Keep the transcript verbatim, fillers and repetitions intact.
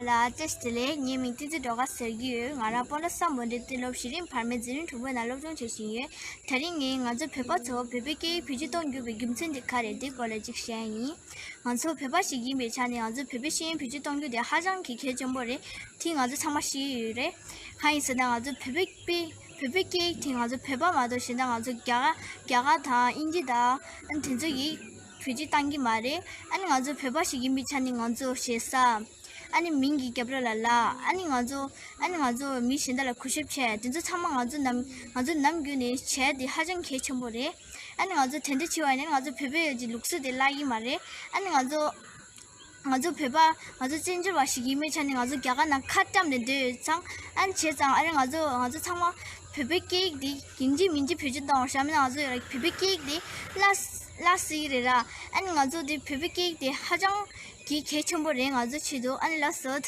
ལ་བཀྲ་ཤིས་བདེ་ལེགས། ངའི་མིང་བསྟན་འཛིན་སྒྲོལ་དཀར་ཟེར་གྱི་ཡོད། ང་རང་སྤོ་ལོ་སམ་བྷོ་ཊ་མཐོ་སློབ་གཞི་རིམ་བར་མའི་འཛིན་རིམ་དྲུག་པའི་ནང་སློབ་སྦྱོང་བྱེད་བཞིན་ཡོད། དེ་རིང་ངས་ང་ཚོ་བོད་པ་ཚོ་བོད་པའི་སྐད་ཡིག་བེད་སྤྱོད་གཏོང་རྒྱུ་བའི་རྒྱུ་མཚན་དེ་ག་རེད། དེ་སྐོར་ལ་ཅིག་བཤད་ཡིན། ང་ཚོ་བོད་པ་ཞིག་ཡིན་པའི་ཆ་ནས་ང་ཚོ་བོད་པའི་ཤེས་ཡོན་བེད་སྤྱོད་གཏོང་རྒྱུ་དེ་ཧ་ཅང་གི་གལ་ཆེན་པོ་རེད། དེ་ང་ཚོ་ཚང་མ་ཤེས་ཀྱི་ཡོད་རེད། གང་ཡིན་ཟེར་ན་ང་ཚོ་བོད་པའི་དཔེ་བོད་པའི་སྐད་ཡིག་དེ་ང་ཚོ་བོད་པ་མ་གཏོགས་གཞན་དག་ང་ཚོ་རྒྱ་གར་རྒྱ་གར་དང་དབྱིན་ཇི་དང་ཨ་ནི་དེ་ཚོ་ཡིས་བེད་སྤྱོད་བཏང་གི་མ་རེད། ཨ་ནི་ང་ཚོ་བོད་པ་ཞིག་ཡིན་པའི་ཆ་ནས་ང་ཚོ་ཞེ་ས། ཨ་ནི་མིང་གི་རྒྱབ་ར་ལ་ལ། ཨ་ནི་ང་ཚོ་ཨ་ནི་ང་ཚོ་མི་གཞན་དག་ལ་གུས་ཞབས་བྱས། དེ་ཚོ་ཚང་མ་ང་ཚོ་ནམ་ང་ཚོ་ནམ་རྒྱུན་ནས་བྱས་ཏེ་ཧ་ཅང་གལ་ཆེན་པོ་རེད། ཨ་ནི་ང་ཚོ་དེ་འདྲ་བྱེད་པ་ཡིན་ན་ང་ཚོ་བོད་པའི་ཡོད་ཀྱི་ལུགས་སྲོལ་དེ་བརླག་གི་མ་རེད། ཨ་ནི་ང་ཚོ་ང་ཚོ་བོད་པ་ང་ཚོ་བཙན་བྱོལ་བ་ཞིག་ཡིན་པའི་ཆ་ནས་ང་ཚོ་རྒྱ་གར་ནང་ཁ་བཀྲམ་ནས་སྡོད་ཡོད་ཙང་། ཨ་ནི་བྱས་ཙང་ཨ་ནི་ང་ཚོ་ང་ཚོ་ཚང་མ་བོད་པའི་སྐད་ཡིག་འདི་ཡིན་གཅིག་མིན་གཅིག་བེད་སྤྱོད་གཏོང་བ་ཤ་མིན་ང་ཚོ་ཡོད་ལ་བོད་པའི་སྐད་ཡིག་འདི་བརླག་བརླག་སྲིད་ཀྱི་རེད་ར། ཨ་ནི་ང་ཚོ་འདི་བོད་པའི་སྐད་ཡིག་འདི་ཧ་ཅང་གི་གལ་ཆེན་པོ་རེད་ང་ཚོ་ཆེད་དུ། ཨ་ནི་ལགས་སོ།